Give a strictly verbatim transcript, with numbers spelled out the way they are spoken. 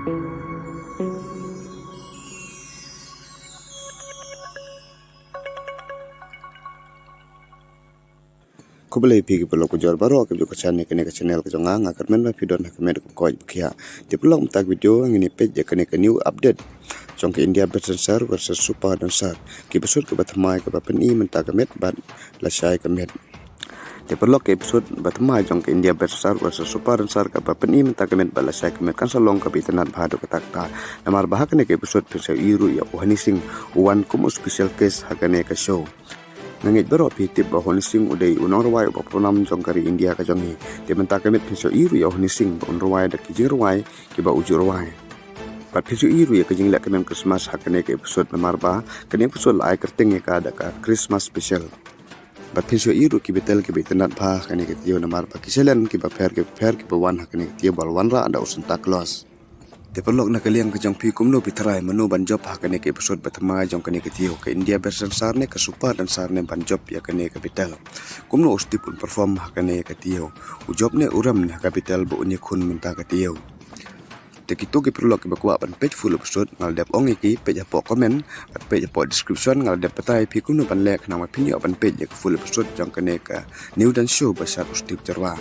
Khublei phi ki paralok ujor baroh ki ba ju kyrshan ïa kane ka channel ka jong nga, nga kyrmen ba phi don ha ka met ka khuid ba khiah. Te paralok mynta ka video ngin ïa peit ïa kane ka new update jong ka India Best Dancer versus Super Dancer. Ka episode kaba thymmai kaba pyni mynta ka miet bad lashai ka miet. Te paralok, ka episode ba thymmai jong ka India Best Dancer versus Super Dancer kaba pyni mynta ka miet bad lashai ka miet kan sa long kaba itynnad bha haduh katta katta. Namar ba ha kane ka episode phin sa ïohi ruh ïa u Honey Singh, u wan kum u special guest ha kane ka show. Nga ngeit baroh phi tip ba u Honey Singh u dei u nongrwai uba pynpaw nam jong ka ri India ka jong ngi. Te mynta ka miet phin sa ïohi ruh ïa u Honey Singh ba un rwai da ki jingrwai kiba u ju rwai. Bad phin sa ïohi ruh ïa ka jingleh kmen Christmas ha kane ka episode namar ba kane ka episode la ai kyrteng ïa ka da ka Christmas special. Bad phin sa ïohi ruh ki battle kiba itynnad bha ha kane ka taïew namar ba ki challenger kiba pher kiba pher kiba wan ha kane ka taïew ba la wanrah da u Santa Claus. Te paralok, na ka liang ka jong phi, kumno phi tharai mano ban jop ha kane ka episode ba thymmai jong kane ka taïew, ka India Best Dancer ne ka Super Dancer ne ban jop ïa kane ka battle? Kumno u Steve un perform ha kane ka taïew? U jop ne u rem ne ha ka battle ba un ïakhun mynta ka taïew? Te kito ki paralok kiba kwah ban peit full episode, nga la dep ong ïa ki peit hapoh comment bad peit hapoh description, nga la dep batai ïa phi kumno ban leh khnang ba phin ïoh ban peit ïa ka full episode jong kane ka new dance show ba shad u Steve Jyrwa.